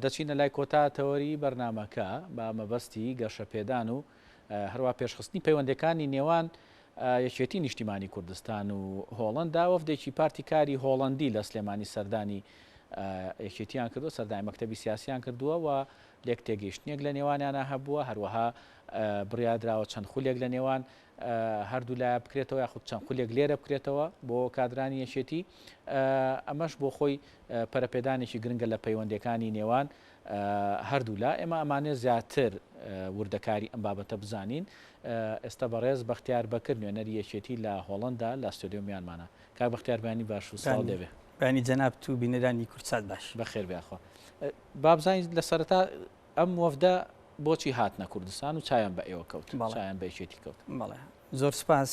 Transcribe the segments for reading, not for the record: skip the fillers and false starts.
دەچینە لای کۆتا تەوەری بەرنامەکە بە مەبەستی گەشەپێدان و هەروا پێشخستنی پەیوەندەکانی نێوان یەکێتی نیشتیمانی کوردستان و هۆڵندا وەفدێکی پارتی کاری هۆڵندی لە سلێمانی سەردانی یەکێتیان کردو سەردانی مەکتەبی سیاسیان کردووە و لێک تێگەیشتنێک لە نێوانیانە هەبووە، هەروەها بڕیاردراوە چەند خولێک لە نێوان هەردوو لایە بکرێتەوە یاخود چەند خولێک لێرە بکرێتەوە بۆ کادرانی یەکێتی، ئەمەش بۆ خۆی پەرەپێدانێکی گرنگە لە پەیوەندیەکانی نێوان هەردوولا. ئێمە ئەمانێ زیاتر وردەکاری ئەم بابەتە بزانین. ئێستا بەڕێز بەختیار بەکر نوێنەری یەکێتی لە هۆڵەندا لە ستۆدیۆ میانمانە. کاک بەختیار بەیانی باش و سڵاو لێبێ. بەیانی جەنابت و بینەرانی کوردسات باش. بەخێر بێ یاخوا. با بزانین لە سەرەتا ئەم وەفدە بۆچی هاتنە کوردستان و چاویان بە ئێوە کەوت، چاویان بە یەکێتی کەوت؟ بەڵێ زۆر سپاس.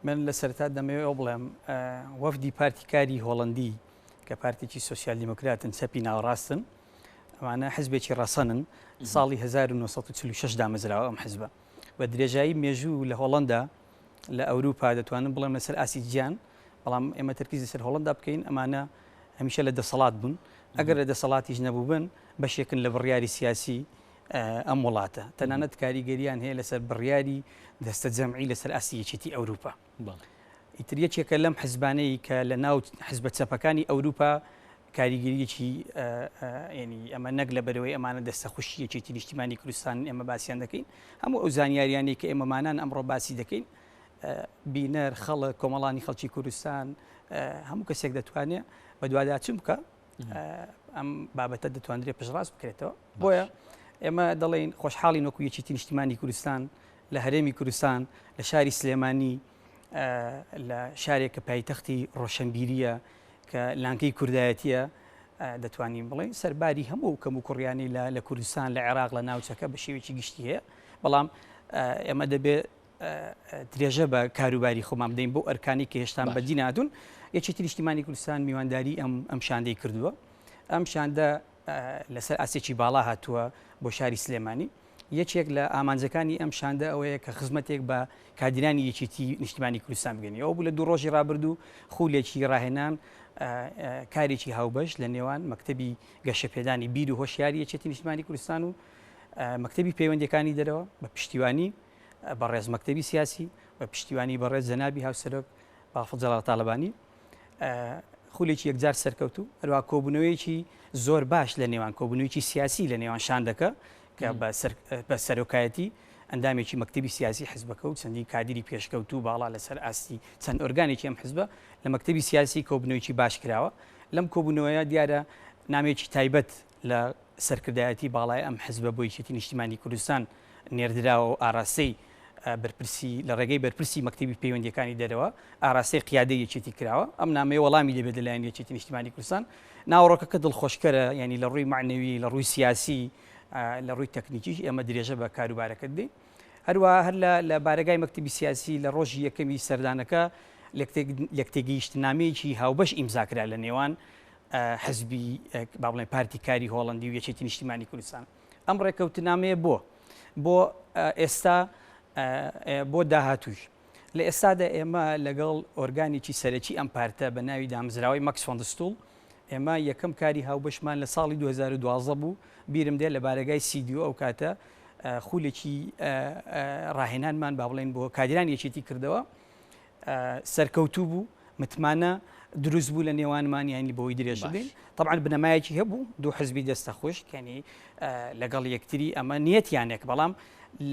من لە سەرەتا دەمەوێت ئەو بڵێم وەفدی پارتی کاری هۆڵندی کە پارتێکی سۆسیال دیموکراتن چەپی ناوەڕاستن ئەمانە حزبێکی ڕەسەنن ساڵی 1946 دامەزراوە ئەم حزبە بە درێژایی مێژوو لە هۆڵندا لە ئەوروپا دەتوانم بڵێم لەسەر ئاستی جیان بەڵام ئێمە تەرکیز لەسەر هۆڵندا بکەین ئەمانە هەمیشە لە دەسەڵات بوون ئەگەر لە دەسەڵاتیش نەبووبن بەشێکن لە بڕیاری سیاسی ئەم وڵاتە تەنانەت کاریگەریان هەیە لەسەر بڕیاری دەستە جەمعی لەسەر ئاستی یەکێتی ئەوروپا ئیتر یەکێکە لەم حزبانەی کە لە ناو حزبە چەپەکانی ئەوروپا کاریگەریەکی ینی ئەمە نەک لە بەرەوەی ئەمانە دەستە خوشی یەکێتی نیشتیمانی کوردستان ئێمە باسییان دەکەین هەموو ئەو زانیاریانەی کە ئێمەمانان ئەمڕۆ باسی دەکەین بینەر، خەڵک، کۆمەڵانی خەڵکی کوردستان، هەموو کەسێک دەتوانێت بەدواداچوون بکە ئەم بابەتە دەتوانرێت پشتڕاست بکرێتەوە. بۆیە ئێمە دەڵێین خۆشحاڵین وەکو یەکێتی نیشتیمانی کوردستان لە هەرێمی کوردستان لە شاری سلێمانی لە شارێک کە پایتەختی ڕۆشنبیریە کە لانکەی کوردایەتیە دەتوانین بڵێین سەرباری هەموو کەم و کوڕیانی لە کوردستان لە عێراق لە ناوچەکە بە شێوەیەکی گشتی هەیە بەڵام ئێمە دەبێت درێژە بە کاروباری خۆمان بدەین بۆ ئەرکانی کە هێشتان بەدی ناتون. یەکێتی نیشتیمانی کوردستان میوانداری ئەم ئەم شاندەی کردووە. ئەم شاندە لەسەر ئاستێکی باڵا هاتووە بۆ شاری سلێمانی. یەکێک لە ئامانجەکانی ئەم شاندە ئەوەیە کە خزمەتێک بە کادیرانی یەکێتی نیشتیمانی کوردستان بگەنی. ئەوە بوو لە دوو ڕۆژی ڕابردوو خولێکی ڕاهێنان کارێکی هاوبەش لە نێوان مەکتەبی گەشەپێدانی بیر و هۆشیاری یەکێتی نیشتیمانی کوردستان و مەکتەبی پەیوەندیەکانی دەرەوە بە پشتیوانی بەڕێز مەکتەبی سیاسی بە پشتیوانی بەڕێز جەنابی هاوسەرۆک بافڵ جەلال تاڵەبانی خولێکی یەکجار سەرکەوتوو هەروە کۆبوونەوەیەکی زۆر باش لە نێوان کۆبوونەوەیەکی سیاسی لە نێوان شاندەکە کە بە سەرۆکایەتی ئەندامێکی مەکتەبی سیاسی حزبەکە و چەندین کادیری پێشکەوتوو باڵا لەسەر ئاستی چەند ئۆرگانێکی ئەم حزبە لە مەکتەبی سیاسی کۆبوونەوەیەکی باش کراوە لەم کۆبوونەوەیە دیارە نامێکی تایبەت لە سەرکردایەتی باڵای ئەم حزبە بۆ یەکێتی نیشتیمانی کوردستان نێردراوە و ئاراستەی بەرپرسی لە ڕێگەی بەرپرسی مەکتەبی پەیوەندییەکانی دەرەوە ئاراستەی قیادەی یەکێتی کراوە. ئەم نامەیە وەڵامی دەبێت لەلایەن یەکێتی نیشتیمانی کوردستان. ناوەڕۆکەکە دڵخۆشکەرە، یانی لە ڕووی مەعنەوی، لە ڕووی سیاسی، لە ڕووی تەکنیکیش ئێمە درێژە بە کاروبارەکە دەدەین. هەروەها هەر لە بارەگای مەکتەبی سیاسی لە ڕۆژی یەکەمی سەردانەکە لێکتێگەیشتنامەیەکی هاوبەش ئیمزا کرا لە نێوان حزبی با بڵێن پارتی کاری هۆڵەندی و یەکێتی نیشتیمانی کوردستان. ئەم ڕێککەوتنامەیە بۆ بۆ ئێستا بۆ داهاتووش لە ئێستادا ئێمە لەگەڵ ئۆرگانێکی سەرەکی ئەم پارتە بە ناوی دامەزراوەی مەکس فۆندستوڵ ئێمە یەکەم کاری هاوبەشمان لە ساڵی 2012 بوو بیرم دێ لە بارەگای سیدیۆ ئەو کاتە خولێکی ڕاهێنانمان با بڵێن بۆ کادیران یەکێتی کردەوە سەرکەوتوو بوو، متمانە دروست بوو لە نێوانمان یانی بۆی درێژ بین. طبعا بنەمایەکی هەبوو دوو حزبی دەستە خوشک یانی لەگەڵ یەکتری ئەمە نیەتیانێک بەڵام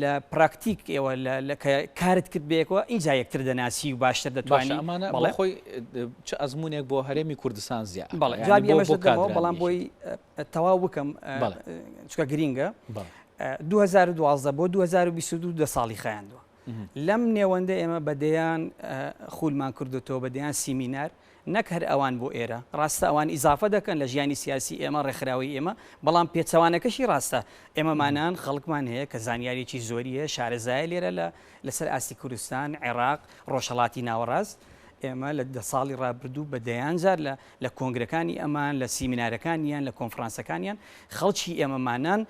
لە پراکتیک ئێوە لە کارت کرد بەیەکەوە ئینجا یەکتر دەناسی و باشتر دەتوانی ئەمانە بەڵێ خۆی چ ئەزمونێک بۆ هەرێمی کوردستان زیاد بەڵێ جوابی ئەمەش دەدەمەوە بەڵام بۆی تەواو بکەم چونکە گرینگە 2012 بۆ 2022 دە ساڵی خایاندووە لەم نێوەندە ئێمە بە دەیان خولمان کردوتەوە، بە دەیان سیمینار، نەک هەر ئەوان بۆ ئێرە، ڕاستە ئەوان ئیزافە دەکەن لە ژیانی سیاسی ئێمە، ڕێکخراوەی ئێمە، بەڵام پێچەوانەکەشی ڕاستە، ئێمەمانان خەڵکمان هەیە کە زانیاریی زۆری هەیە، شارەزایە لێرە لە لەسەر ئاستی کوردستان، عێراق، ڕۆژهەڵاتی ناوەڕاست. ئێمە لە دە ساڵی ڕابردوو بە دەیان جار لە لە کۆنگرەکانی ئەمان، لە سیمینارەکانیان، لە کۆنفرانسەکانیان خەڵکی ئێمەمانان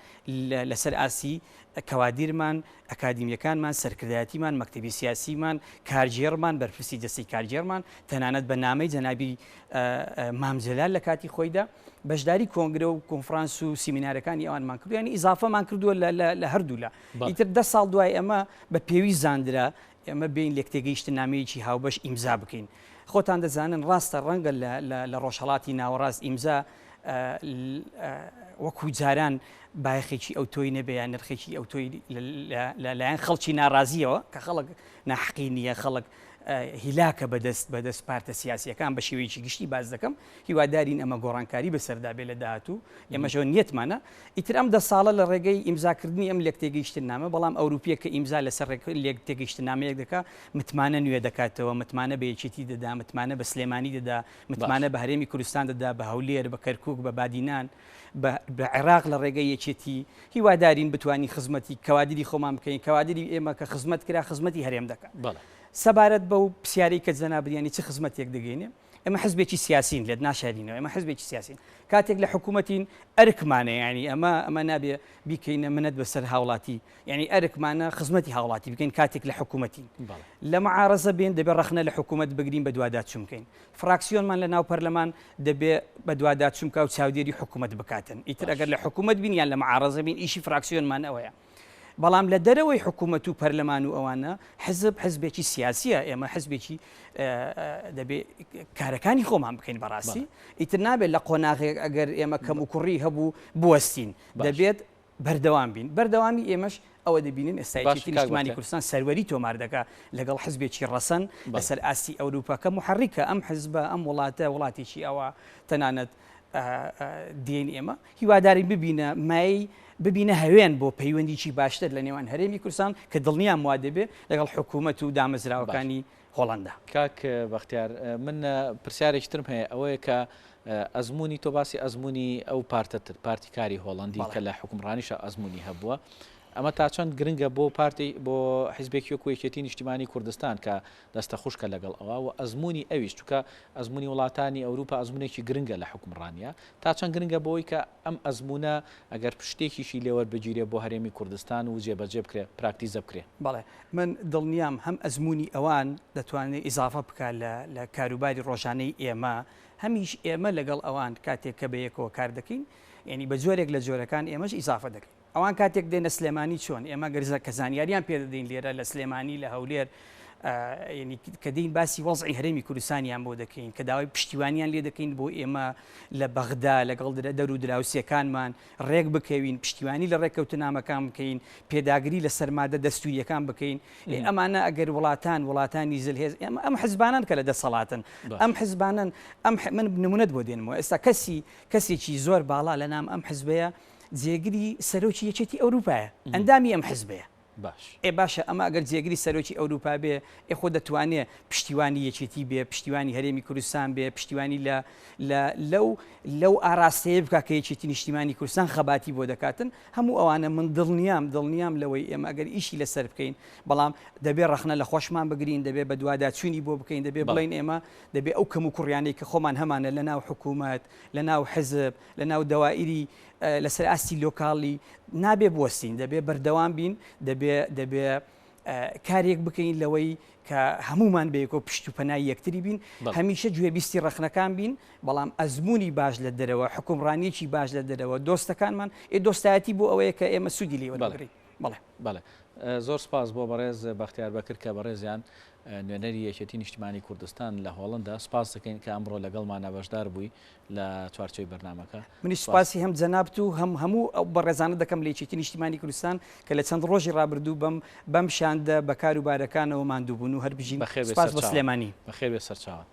لە لەسەر ئاستی کەوادیرمان، ئەکادیمیەکانمان، سەرکردایەتیمان، مەکتەبی سیاسیمان، کارگێڕمان، بەرپرسی دەستەی کارگێڕمان، تەنانەت بە نامەی جەنابی مام جەلال لە کاتی خۆیدا بەشداری کۆنگرە و کۆنفرانس و سیمینارەکانی ئەوانمان کردووە، یانی ئیزافەمان کردووە لە لە لە هەردوولا. ئیتر دە ساڵ دوای ئەمە بە پێویست زاندرا ئێمە بێین لێکتێگەیشتننامەیەکی هاوبەش ئیمزا بکەین. خۆتان دەزانن ڕاستە ڕەنگە لە لە لە ڕۆژهەڵاتی ناوەڕاست ئیمزا وەکوو جاران بایەخێکی ئەوتۆی نەبێ یان نرخێکی ئەوتۆی لە لایەن خەڵکی ناڕازییەوە کە خەڵک ناحەقی نییە خەڵک هیلاکە بەدەست بەدەست پارتە سیاسیەکان بە شێوەیەکی گشتی باس دەکەم هیوادارین ئەمە گۆڕانکاری بەسەردا بێ لە داهاتوو ئێمەشەوە نیەتمانە ئیتر ئەم دە ساڵە لە ڕێگەی ئیمزاکردنی ئەم لێکتێگەیشتننامە بەڵام ئەوروپیە کە ئیمزا لەسەر لێکتێگەیشتننامەیەک دەکا متمانە نوێ دەکاتەوە متمانە بە یەکێتی دەدا متمانە بە سلێمانی دەدا متمانە بە هەرێمی کوردستان دەدا بە هەولێر بە کەرکوک بە بادینان بە عێراق لە ڕێگەی یەکێتی هیوادارین بتوانین خزمەتی کەوادری خۆمان بکەین کەوادری ئێمە کە خزمەت کرا خزمەتی هەرێم دەکات. سەبارەت بەو پرسیارەی کە جەنابت یانی چ خزمەتێک دەگەینێ ئێمە حزبێکی سیاسین لێت ناشارینەوە ئێمە حزبێکی سیاسین کاتێک لە حکوومەتین ئەرکمانە یعنی ئەمە ئەمە نابێ بیکەینە منەت بەسەر هاوڵاتی یعنی ئەرکمانە خزمەتی هاوڵاتی بکەین کاتێک لە حکوومەتین لە معارەزە بێن دەبێ ڕەخنە لە حکوومەت بگرین بەدواداچوون بکەین فراکسیۆنمان لە ناو پەرلەمان دەبێ بەدواداچوون بکا و چاودێری حکوومەت بکاتن ئیتر ئەگەر لە حکوومەت بین یان لە معارەزە بین ئیشی فراکسیۆنمان ئەوەیە بەڵام لە دەرەوەی حکوومەت و پەرلەمان و ئەوانە حزب حزبێکی سیاسیە ئێمە حزبێکی دەبێ کارەکانی خۆمان بکەین بەڕاستی ئیتر نابێت لە قۆناغێک ئەگەر ئێمە کەم و کوڕی هەبوو بوەستین دەبێت بەردەوام بین بەردەوامی ئێمەش ئەوە دەبینین ئێستا یەکێتی نیشتمانی کوردستان سەروەری تۆمار دەکا لەگەڵ حزبێکی ڕەسەن لەسەر ئاستی ئەوروپا کە محەڕیکە ئەم حزبە ئەم وڵاتە وڵاتێکی ئەوە تەنانەت دێن ئێمە هیوادارین ببینە مایەی ببینە هەوێن بۆ پەیوەندیی باشتر لە نێوان هەرێمی کوردستان کە دڵنیام وا دەبێ لەگەڵ حکوومەت و دامەزراوەکانی هۆڵەندا. کاک بەختیار من پرسیارێکی ترم هەیە ئەوەیە کە ئەزموونی تۆ باسی ئەزموونی ئەو پارتە تر پارتی کاری هۆڵەندی کە لە حوکمڕانیشا ئەزموونی هەبووە ئەمە تا چەند گرنگە بۆ پارتی بۆ حیزبێکی وەکو یەکێتی نیشتیمانی کوردستان کە دەستە خوشکە لەگەڵ ئەوە و ئەزموونی ئەویش چونکە ئەزموونی وڵاتانی ئەوروپا ئەزموونێکی گرنگە لە حوکمڕانیا تا چەند گرنگە بۆی کە ئەم ئەزموونە ئەگەر شتێکیشی لێ وەربگیرێ بۆ هەرێمی کوردستان و جێبەجێ بکرێ پراکتیزە بکرێ؟ بەڵێ من دڵنیام هەم ئەزموونی ئەوان دەتوانێ ئیزافە بکا لە لە کاروباری ڕۆژانەی ئێمە هەمیش ئێمە لەگەڵ ئەوان کاتێک کە بەیەکەوە کار دەکەین یانی بە جۆرێک لە جۆرەکان ئێمەش ئیزافە دەکەین. ئەوان کاتێک دێنە سلێمانی چۆن ئێمە گەر کە زانیاریان پێ دەدەین لێرە لە سلێمانی لە هەولێر یعنی کە دێین باسی وەزعی هەرێمی کوردستانیان بۆ دەکەین کە داوای پشتیوانیان لێ دەکەین بۆ ئێمە لە بەغدا لەگەڵ دەر و دراوسێکانمان ڕێک بکەوین پشتیوانی لە ڕێککەوتنامەکان بکەین پێداگری لە سەرمادە دەستوریەکان بکەین ئەمانە ئەگەر وڵاتان وڵاتانی زلهێز ئێمە ئەم حزبانان کە لە دەسەڵاتن ئەم حزبانن ئەم من نمونەت بۆ دێنمەوە ئێستا کەسی کەسێکی زۆر باڵا لە نام ئەم حزبەیە جێگری سەرۆکی یەکێتی ئەوروپایە ئەندامی ئەم حزبەیە. باش. ئێ باشە ئەمە ئەگەر جێگری سەرۆکی ئەوروپا بێ ئێ خۆ دەتوانێ پشتیوانی یەکێتی بێ پشتیوانی هەرێمی کوردستان بێ پشتیوانی لە لە لەو لەو ئاراستەیە بکا کە یەکێتی نیشتیمانی کوردستان خەباتی بۆ دەکاتن هەموو ئەوانە من دڵنیام دڵنیام لەوەی ئێمە ئەگەر ئیشی لەسەر بکەین بەڵام دەبێ ڕەخنە لە خۆشمان بگرین دەبێ بەدواداچوونی بۆ بکەین دەبێ بڵێین ئێمە دەبێ ئەو کەموکوڕیانەی کە خۆمان هەمانە لە ناو حکوومەت لە ناو حزب لە ناو دەوائیری لەسەر ئاستی لۆکاڵی نابێ بوەستین دەبێ بەردەوام بین دەبێ دەبێ کارێک بکەین لەوەی کە هەمومان بەیەکەوە پشت و پەنای یەکتری بین هەمیشە گوێبیستی ڕەخنەکان بین بەڵام ئەزمموی باش لە دەرەوە حکومڕانیەکی باش لە دەرەوە دۆستەکانمان ئێ دۆستایەتی بۆ ئەوەیە کە ئێمە سوودی لێ وەربگرین بەڵێ بەڵێ زۆر سپاس بۆ بەڕێز بەختیار بەکر کە بەڕێزیان نوێنەری یەکێتی نیشتیمانی کوردستان لە هۆڵندا سپاس دەکەین کە ئەمڕۆ لەگەڵمانە بەشدار بووی لە چوارچێوەی بەرنامەکە. منیش سوپاسی هەم جەنابت و هەم هەموو ئەو بەڕێزانە دەکەم لە یەکێتی نیشتیمانی کوردستان کە لە چەند ڕۆژی ڕابردوو بەم بەم شاندە بە کار و بارەکانەوە ماندوو بوون و هەر بژین. بەخێر بێ سوپاس بۆ سەرچاوان. سلێمانی. بەخێر بێ سەرچاوان.